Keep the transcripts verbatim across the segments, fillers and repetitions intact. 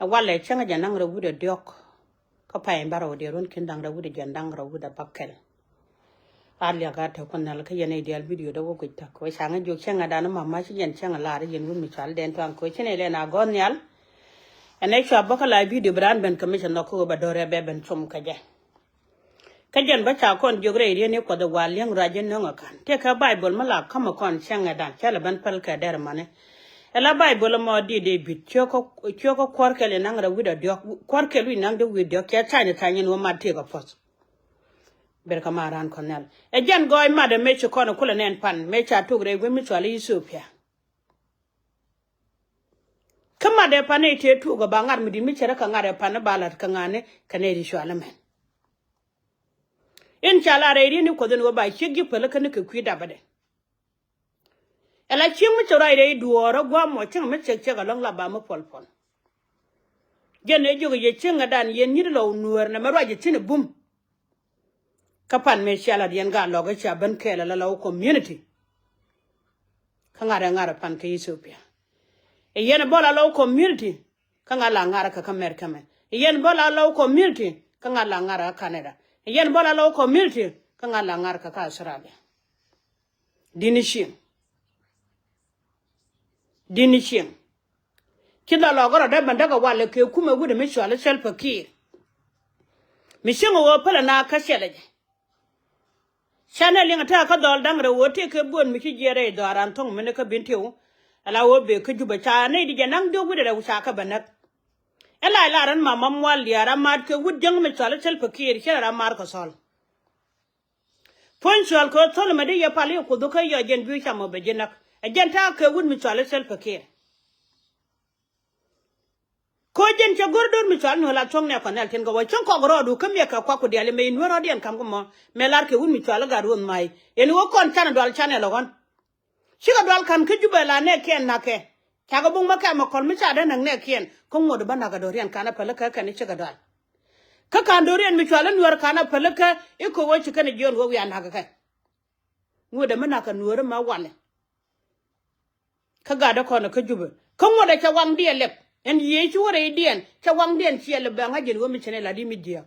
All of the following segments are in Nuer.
Ɛ walɛ cäŋ jɛ naŋ rɛw wi̱cdɛ diɔ̱k. Kä pay in bä rɛw diɛ ruɔ̱n ki̱n da̱ŋ rɛw wi̱cdɛ jiɛn da̱ŋ rɛw wi̱cdɛ bäkɛl. A liak a te Kuoth Nhial kä yɛn i̱ diaal video dee wä guic ta̱k wee ca ŋäc jiök cäŋ ɛ dan ma ma ci yɛn cäŋ ɛ lar yɛn wut mi cɔal dɛn tuaŋ kɛ wee ci nɛy lɛn a gɔ̱r nhial. Ɛn ɛ cua bä kä la video bi raan ben kɛ mi cɛ nhɔk kä wee bɛ do̱r ɛ bɛ ben com kɛ jɛ. Kä jɛn bä ca kɔn jiök rɛy riet ni Kuɔth ɛ wa li̱eŋ ruac in nöŋ ɛ ka̱n tëëkɛ Baibol mi la käm ɛ kɔn cäŋ ɛ dan cä lɛ ben päl kɛ dɛr mani. Ɛ la Baibol ɛmɔ di Dee-bid cio̱kä kuɔ̱r kɛl in naŋ rɛw wi̱cdɛ diɔ̱k kuɔ̱r kɛl wi̱c naŋ dee wi̱i̱ diɔ̱k cɛ ca̱ny ni tha̱a̱ny in wä mat tëëkɛ puɔ̱th. Ber kä ma raan kɔn nhial. Ɛ jɛn gɔɔy matdɛ mëë ci kɔn kulɛ nɛn pan mëë ca tok rɛy wec mi cɔal i̱ Ethiopia. Kä matdɛ pan i̱ tëë tuukɛ ba ŋa̱r mi di̱t mi cärä kɛ ŋa̱r ɛ pan i̱ ba la̱t kɛ ŋa̱ni kɛ nɛy ti cɔal imɛn. In ca la rɛy ri̱n i̱ Kuɔth in wä ba ciek ji̱ päl kä ni kɛ kui̱ dapdɛ. Ɛ la cieŋ mi cɛ ruac rɛy duɔɔr ɛ gua̱a̱m mɔ cieŋ mi cɛk cɛk ɛlɔ̱ŋ la ba mi puɔl puɔl. Jɛn ɛ jiök yɛ cieŋ ɛ dan yɛn nyi̱t lɔw nuäär nɛ mɛ ruac ɛ thi̱n ɛ bum. Kä pan mëë cia lat yɛn gaat lɔk ɛ cia ben kɛɛl ɛ la lɔw community. Kä ŋa̱t ɛ ŋa̱t ɛ pan kä Ethiopia. Ɛ yɛn ɛ bä la lɔw community. Kä ŋa̱t la ŋa̱t ɛ kä kä America mɛ. Ɛ yɛn bä la lɔw community. Kä ŋa̱t la ŋa̱t ɛ kä Canada. Ɛ yɛn bä la lɔw community. Kä ŋa̱t la ŋa̱t ɛ kä kä Australia. Di̱t ni cieŋ. Di̱t ni cieŋ. Ci la lɔk rɔ dee ben däk a walɛ kɛ kumɛ wi̱cdɛ mi cɔal i̱ Salva Kiir. Mi cieŋ ɛ ɣöö pälɛ na kä cɛlɛ jɛ. Canɛ liŋ a te a kä dhɔl da̱ŋ rɛw ɣöö tëëkɛ buɔ̱n mi ci jiɛɛr rɛy dhɔaaran tho̱ŋ mini kä bin tiw. Ala ɣöö bëë kä Jubɛ ca nɛy di jɛ naŋ diɔ̱k wi̱cdɛ rɛw ca kä bɛ näk. Ɛ la ila rɛn mama mual diaal a maat kɛ wut jäŋ mi cɔal i̱ Salva Kiir cɛ rɛ ra maar kɛ thɔl. Puɔ̱ny cual kɛ thol mɛ di yɛ pal i̱ Kuoth kä yɔ jɛn biu cam ɔ bɛ ji̱ näk. Ɛ jɛn ta̱a̱ kɛ wut mi cual i̱ Salva Kiir. Ko̱ jɛn cɛ go̱r do̱r mi cual ni ɣöö la thuɔ̱ŋ nɛ kɔn nhial tin kɛ wä cäŋ kɔk rɔɔdu kä miɛ kɛ kuak ku diali mɛ in wä rɔɔdiɛn ka̱m kä mɔ mɛ lar kɛ wut mi cual i̱ gat ruɔth may. Ɛn wä kɔn canɛ dual canɛ lɔ ɣɔn. Cikɛ dual ka̱n kä Jubɛ la nɛɛkiɛn na̱kɛ. Cakɛ buŋ mä kɛmɛ kɔl mi ca dee näk nɛɛkiɛn kä ŋuɔ̱t bä na̱kɛ do̱riɛn ka̱n a pälikä kɛn i̱ cikɛ dual. Kä ka̱n do̱riɛn mi cual i̱ nuäär ka̱n a pälikä i̱ ko̱ wä ci kɛn i̱ jiɔn wä wiaa na̱kɛ kɛ. Ŋuɔ̱t ɛmɛ na̱kɛ nuäär ɛmɛ walɛ. Kä gatdä kɔn kä Jubɛ kä ŋuɔ̱t ɛ cɛ waŋdiɛn lɛp ɛn yiëë ci wä rɛydiɛn cɛ waŋdiɛn ciɛ lɛp bɛ ŋa̱c jɛn wä mi cɛn ɛ la di mi jiääk.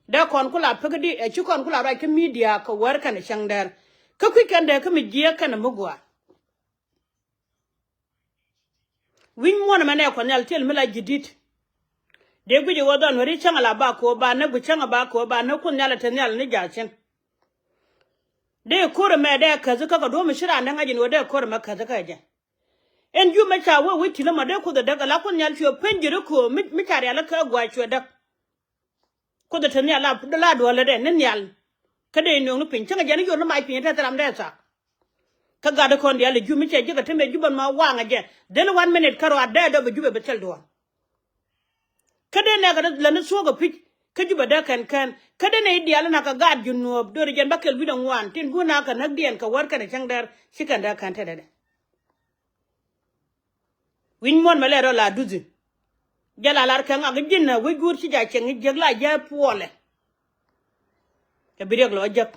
Dee kɔn ku la pek di ɛ ci kɔn ku la ruac kä midia kɛ wär kɛnɛ cäŋ dɛr. Kä kui̱ kɛn dee kä mi jiääk kɛnɛ mi gua̱a̱r. Wi̱ny muɔ̱n ɛmɛ nɛ kɔn nhial tiɛl mi la ji̱ di̱t. Dee guic ɛ ɣöö dhɔn weri cäŋ ala ba ko̱o̱p ba näk bi cäŋ ɛ ba ko̱o̱p ba näk kun nhial ɛ te nhial ni ja̱a̱ cin. Dee ko̱r ɛmɛ dee käth kä kɛ duɔ̱ɔ̱m ci raan dee ŋa̱c in ɣöö dee ko̱r ɛmɛ käth kä jɛ. Ɛn Jubɛ ca wee wec ti̱n ɛmɔ dee Kuoth ɛ däk ala kun nhial cuɛ peny Jɛriko mi ca rialikä gua̱a̱c cuɛ däk. Kuoth ɛ te nhial la duɔlɛ dɛ ni nhial. Kä dee nööŋni piny cäŋ ɛ jɛn i̱ yol ni mac piny ɛ tɛth ram dee thak. Kä gat kɔn diaal ɛ Jubɛ mi cɛ ji̱ kɛ te mɛ Jubɛ ma waŋ ɛ jɛ dhil one minute kä ruaat dee dɔp ɛ Jubɛ bi thil duɔl. Kä dee nɛɛkɛ lɛ ni thuɔ̱k ɛ pi̱c kä Jubɛ dee kɛn kɛn kä dee nɛy diaal in akɛ gaat ji̱ nuɔ̱ɔ̱p do̱ri jɛn bä kɛl wi̱cdɛ ŋuan tin guun akɛ näkdiɛn kɛ wär kɛnɛ cäŋ dɛr ci kɛn dee kɛn tetdɛ dɛ. Wi̱ny muɔ̱n mɛ lɛ rɔ la duthi. Jɛ la lar kɛ ŋak ji̱n ɛ wec guur ci ja̱ cieŋ jiäk la jɛ puɔlɛ. Kɛ bi riɛk lɔ jek.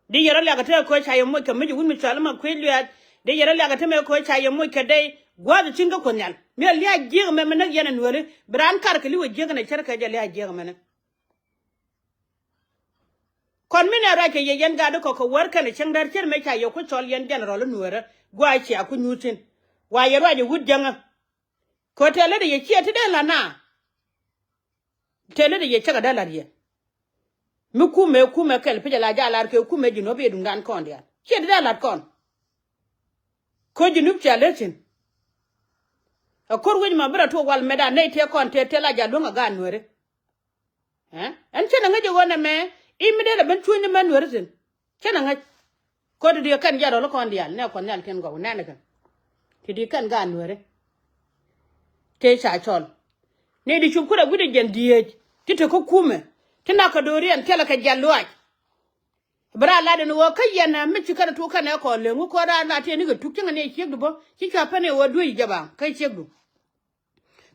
Di yɛrɛ liak kä te koc ca yɛ moc kɛ mi ji̱ wut mi cual ma kuec luɛɛt. Di yɛrɛ liak kä te mɛ koc ca yɛ moc kɛ dee gua̱a̱th cin kä Kuoth nhial mi a lia̱a̱ jiäk mɛ mi näk yɛn ɛ nuääri bi raan kar kɛ li̱w ɛ jiäk ɛn ɛ cär kɛ jɛ lia̱a̱ jiäk mɛnɛ. Kɔn mi nɛ ruac kɛ yɛ yɛn gat di kɔk kɛ wär kɛnɛ cäŋ däär cär mɛ ca yɛ ku cɔl yɛn jɛnɛrɔl i̱ nuäärä gua̱a̱ cia ku nyuuthin. Wa yɛ ruac ɛ wut jäŋä. Kɛ tɛl lät ɛ yɛ ciɛ ti dee la̱t na. Tɛl lät ɛ yɛ cäkɛ dee la̱t yɛ. Mi kumɛ kumɛ kɛl picɛ la jaal lar kɛ kumɛ ji̱ nuɔ̱p yɛ duŋdan kɔn diaal ciɛ ti dee la̱t kɔn. Kɛ ji̱ nup cia lät thi̱n. Ɛ ko̱r wec ma bi rɔ tuɔɔk wal mɛt a nɛy tëë kɔn tëë tëë la jaal luäŋ ɛ gaat nuääri. Ɛn cä nɛ ŋäc ɛ ɣöö nɛmɛ i̱ mi dee lɛ ben cuëny ni män nuääri thi̱n. Cä nɛ ŋäc. Ko̱ ti di kɛn jɛ rɔl kɔn diaal nɛ kuɔth nhial tin gɔw nɛn kɛ. Ti di kɛn gaat nuääri. Tëë ca cɔl. Ni di cup kurɛ wi̱cdɛ jɛn dhieec ti te kä kumɛ ti nak kɛ do̱riɛn thilɛ kɛ jiɛl luaac. Bi raa lat ɛn ɣöö kä yɛn ɛ mi ci kɛn ɛ tuɔɔk kɛn ɛ kɔn leŋ ɣöö kɔn raa lat tiɛn ni kɛ tuk cäŋɛ ni ɛ ciekdu bä ci cua pɛn ɛ ɣöö duec jɛ baŋ kä ciekdu.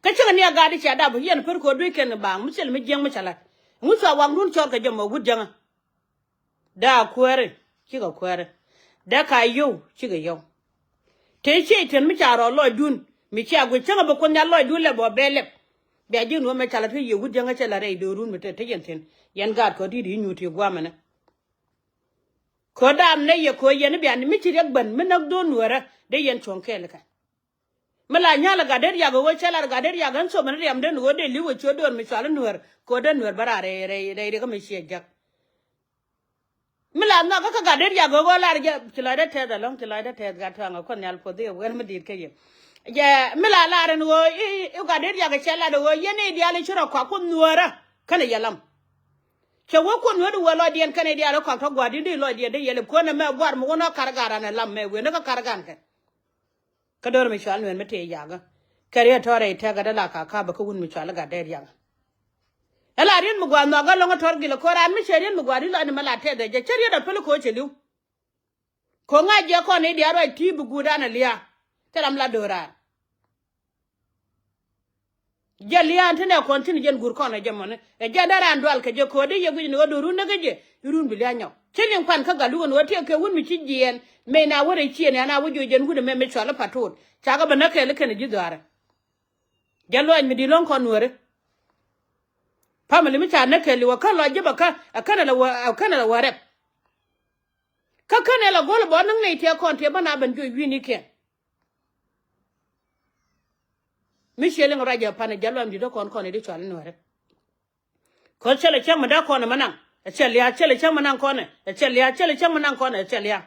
Kä cäŋɛ ni a gaat i̱ cia dap yɛn per kɛ duec kɛn baŋ mi thil mi jiäŋ mi ca la̱t. Ŋu cua waŋdun cɔɔr kɛ jɛ mɔ wut jäŋä. Dee a kuääri cikɛ kuääri. Dee ka yio̱w cikɛ yio̱w. Te ciec tɛn mi ca rɔ lɔcdun Mi cia guic cäŋ a bi Kuoth Nhial lɔcdu lɛp ɔ bɛ lɛp. Bia ji̱ nuɔ̱ɔ̱m mɛ ca la te yiëë wut jäŋä cɛ la rɛy do̱run mi te te yɛn thi̱n. Yɛn gaat kɔ di̱t i̱ nyuut ti gua̱a̱mɛnɛ. Kɔ daam nɛ yɛ kɔ yɛn i̱ bia ni mi ci riɛk ben mi näk do̱r nuäärä dee yɛn cuɔ̱ŋ kɛɛl kɛ. Mi la nyal gat det yak ɣöö cɛ lar gat det yak ɣän thop ni riɛm den ɣöö dee li̱w ɛ ciö do̱r mi cual i̱ nuäär kɔ dee nuäär bä raar rɛy rɛy rɛy riɛk mi ciɛ jäk. Mi la nhɔk kä gat det yak ɣöö lar jɛ ci lɔcdä tɛth alɔ̱ŋ ci lɔcdä tɛth gat tuaŋ ɛ Kuoth Nhial puɔth i̱ ɛ wɛr mi di̱i̱t kä yɛ. Jɛ mi la lar ɛn ɣöö i̱ gat det yak cɛ lat ɣöö yɛn i̱ diaal i̱ ci rɔ kɔak Kuoth nuäärä känɛ yɛ lam. Cɛ wä Kuoth nuäär i̱ wä lɔcdiɛn känɛ i̱ diaal i̱ kɔak tɔ gua̱a̱r di̱n di lɔcdiɛn di yɛ lip kuäär nɛ mɛ buar mi wä nɔ kar gat ran ɛ lam mɛ wen ni kä kar gan kɛ. Kä do̱r mi cual nuɛn mi tëë yakä kɛ riet tɔ̱ rɛy tɛk gat dee la ka ka̱pä kä wun mi cual i̱ gat dee riakä. Ɛ la riet mi gua̱a̱ nhɔakä lɔ̱ŋ ɛ tɔ̱r gil ɛ ko̱r raan mi cɛ riet mi gua̱a̱ di lɔcni mɛ la tɛth ɛ jɛ cä riet ɛ päl ko̱ cɛ li̱w. Ko̱ ŋa̱c jɛ kɔn i̱ diaal ruac ti̱i̱ bi guut an ɛ lia̱a̱ thil ram la do̱raar. Jɛ lia̱a̱n ti nɛ kɔn thi̱n jɛn guur kɔn ɛ jɛ mɔni ɛ jɛ dee raan dual kɛ jɛ ko̱o̱di yɛ guic ni ɣä do̱run näk kä jɛ irun bi lia̱a̱ nyɔk ci liŋ kuan kä gat lukɛ ni ɣä tiɛk kɛ wun mi ci jiɛɛn mɛy na wä rɛy ciëën an a wä joc jɛn wun ɛmɛ mi cual i̱ pa̱t to̱o̱t. Cakɛ bɛ näk kɛɛl i̱ kɛn ji̱ dhɔaarä. Jɛ luaac mi di̱i̱t lɔ̱ŋ kɔn nuääri. Pamili mi ca näk kɛɛl i̱ wä kä lɔc ji̱ bä kä ɛ känɛ la wä ɛ känɛ la wä rɛp. Kä känɛ la go̱l bɔ näk nɛy tiɛɛk kɔn tiɛɛk bä na ben joc wi̱i̱nikiɛn. Mi ciɛ liŋ ruac jɛ pan ɛ jɛ luam di̱t ɛ kɔn kɔn i̱ di cual i̱ nuɛrɛ. Kä cɛ lɛ cäŋ mi da̱k kɔn ɛ mi naŋ ɛ cɛ lia̱a̱ cɛ lɛ cäŋ mi naŋ kɔn ɛ ɛ cɛ lia̱a̱ cɛ lɛ cäŋ mi naŋ kɔn ɛ cɛ lia̱a̱.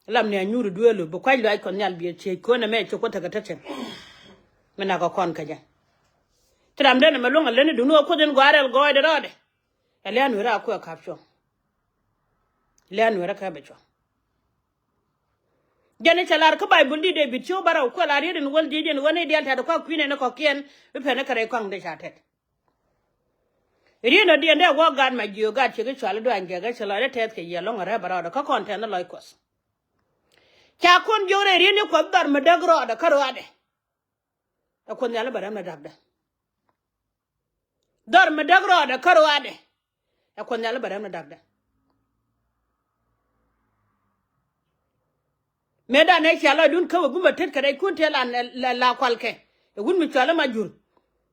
Lam ni a nyuuri dueelu bi kuac luaac kɔn nhial biɛ ciec kuäär nɛ mɛ ci kuoth tekɛ tethin. Mi nakɛ kɔn kä jɛ. Ti ram den ɛmɛ luäŋ a leni duŋni ɣä kuoth in gɔaa rɛl gɔɔydɛ rɔɔdɛ. Ɛ lia̱a̱ nueerä a kuɛ ka̱p cuɔ̱ŋ. Lia̱a̱ nueerä kɛ bɛ cuɔ̱ŋ. Jɛn i̱ cɛ lar kä Baibul di̱t Dee-bid ci wä bä rɛw kuɛ la riet in wäl di̱t in ɣän i̱ diaal tɛ̈t kua̱ kui̱n ɛn i̱ kɔ̱kiɛn bi pɛn i̱ kɛ rɛy kɔaŋ dee ca tɛt. Riet nɔ diɛn dee wä gaat ma jiök gaat ciek i̱ cual i̱ duany gɛk ɛ cɛ lɔcdä tɛth kɛ yiëë lɔ̱ŋ ɛ rɛp ɛ rɔɔdɛ kä kɔn tɛth ni lɔc kuɔth. Ca kɔn jiök rɛy riet ni kuɔth dhɔr mi däk rɔɔdɛ kä rɔɔdɛ. Ɛ kuoth nhial i̱ bɛ rɛm ni da̱kdɛ. Dhɔr mi däk rɔɔdɛ kä rɔɔdɛ. Ɛ kuoth nhial i̱ bɛ rɛm ni da̱kdɛ. Mëëdan ɛ cia lɔcdun kä wä bumä tet kɛ rɛckun tëë la la kualkɛ. Ɛ wun mi cual i̱ ma jur.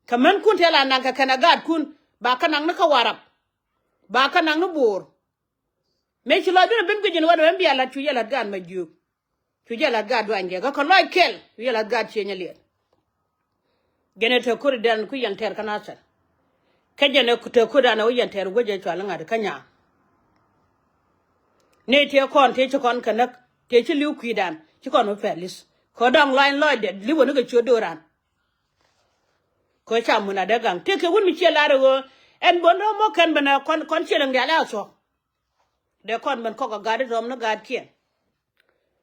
Kɛ mänkun tëë la naŋ kɛ kɛn ɛ gaatkun ba kä naŋ ni kä warap. Ba kä naŋ ni bo̱o̱r. Mëë ci lɔcdun ɛ ben guic in wä dɛ ben bia la̱t cu yɛ la̱t gaat ma jiök. Cu jɛ la̱th gaat duany gɛ kä kɛ lɔc kɛl cu jɛ la̱th gaat cieny aliɛt. Jɛn ɛ te ko̱ri dɛn ku yɛn tɛr kä nathɛr. Kä jɛn ɛ te ko̱ri dan ɛ wä yɛn tɛr wecɛ cual iŋa̱t kä nyaa. Nɛy tëë kɔn tëë ci kɔn kɛ näk tëë ci li̱w kui̱dan ci kɔn wä pɛl li̱th. Kɛ dɔ̱ŋ lɔany lɔcdɛ li̱w wä ni kɛ ciöt do̱ran. Kɛ ca mun adɛ gaŋ tëë kɛ wun mi ciɛ lar ɛ ɣöö ɛn bön rɔ̱ mɔ kɛn ben ɛ kɔn kɔn ciɛ liŋ diaal ɛ a thuɔ̱k. Dee kɔn ben kɔk a gat i̱ rɔm ni gatkiɛn.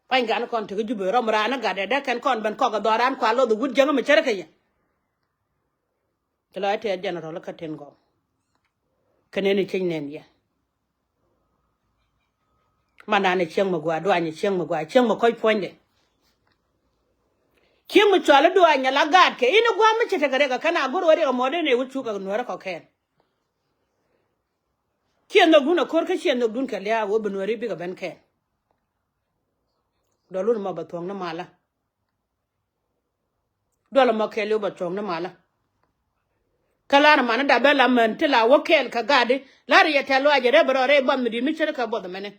Pa̱ny gat ni kɔn tekä Jubɛ rɔm raan ni gat dee dee kɛn kɔn ben kɔk a dhɔran kua loth a wut jäŋä mi cärä kɛ yɛ. Ci lɔc tɛth jɛn rɔl kä tin gɔm. Kɛ nɛn i̱ ciny nɛn yɛ. Mandan i̱ cieŋ mi gua duany i̱ cieŋ mi gua cieŋ mi kɔc puɔ̱nydɛ. Cieŋ mi cual i̱ duany ala gaatkɛ in i̱ gua̱a̱m mi ci tekɛ riɛk a kɛn a go̱r wä riɛk a mɔɔt in i̱ wut cuk a nuäärä kɔkɛn. Ciɛ nhökdun a ko̱r kä ciɛ nhökdun kɛ lia̱a̱ ɣöö bi nuääri bikɛ ben kɛɛl. Duɔl wun mɔ bɛ thuɔ̱ŋ ni malä. Duɔl mɔ kɛɛl ɣöö bɛ thuɔ̱ŋ ni malä. Kä la̱r man ni dap ben la män ti la wä kɛɛl kɛ gaatdi la̱r yɛ tɛ̈th luaacɛ rɛp rɔ rɛy buɔth mi di̱t mi ce̱tkɛ buɔth mɛni.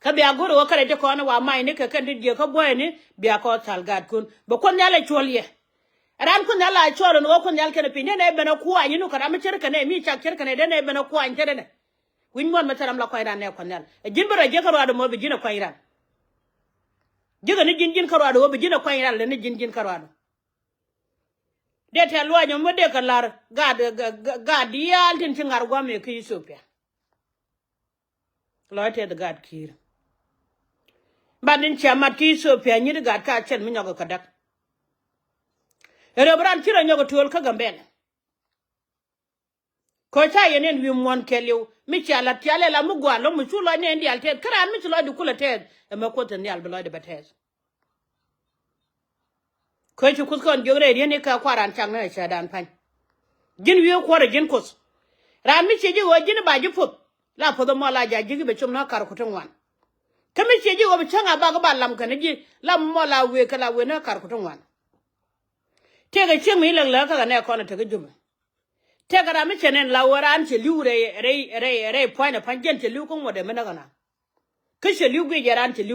Kä bia go̱r ɣöö kärɛ ti kɔn wa mac ni kɛ kɛn ti jiäk kä buɔyni bia kɔn thal gaatkun bɛ kuoth nhial ɛ cuɔl yɛ. Ɛ raan kuoth nhial la cuɔl ɛn ɣöö kuoth nhial kɛn ɛ piny den ɛ ben ɛ kuany ni kɛ ram mi ce̱tkɛ nɛ mi cak ce̱tkɛ nɛ den ɛ ben ɛ kuany te den ɛ. Wi̱c muɔ̱ɔ̱n mi thil ram la kuany ran nɛ kuɔth nhial ɛ ji̱n bi rɔ jiäk kä ruaadu mɔ bi ji̱n ɛ kuany ran. Ji̱kɛ ni ji̱n ji̱n kä ruaadu ɣöö bi ji̱n ɛ kuany ran lɛ ni ji̱n ji̱n kä ruaadu. Dee tɛ̈th luac mɔ dee kɛ la̱r gaat gaat diaal tin ci ŋa̱r gua̱a̱m ëë kä Ithiopia. Lɔc tɛth gaat ki̱i̱r. Bat in cia mat kä Ithiopia nyit gaat ka cɛl mi nyɔk kä däk. Röp ran ci rɔ nyɔk kä tuɔl kä Gambɛl. Kɔ ca yɛn ɛn wi̱i̱ muɔ̱n kɛɛliw mi cia la̱t cia lɛ la mi gua̱a̱r lɔ̱ŋ mi cu lɔc ni ɛn diaal tɛth kä raan mi ci lɔcdi kulɛ tɛth. Ɛmɛ kuoth in nhial bi lɔcdi bɛ tɛth. Kɛ ci kuth kɔn jiök rɛy riet ni kɛ kua̱ran cak ni ɛ cɛ dan pa̱ny. Ji̱n wi̱i̱ kuɔrɛ ji̱n kuoth. Raan mi ciɛ ji̱ ɣöö ji̱n ba ji̱ puth la puth ɛmɔ la ja̱ ji̱ ki bɛ com ni kar ku ti ŋuan. Kä mi ciɛ ji̱ ɣɔp cäŋ a bak ba lam kɛn ji̱ la mɔ la wëë kɛ la wëë ni kar ku ti ŋuan. Tëëkɛ cieŋ mi lɛŋ lääk kä kɛ nɛ kɔn a tekä jupɛ. Tëëkɛ ram mi cɛ nɛn la wee raan cɛ li̱w rɛy rɛy rɛy rɛy pua̱ny a pa̱ny jɛn cɛ li̱w kä ŋuɔ̱t ɛ mi näk kɛ na. Kä cɛ li̱w guic ɛ raan cɛ li̱w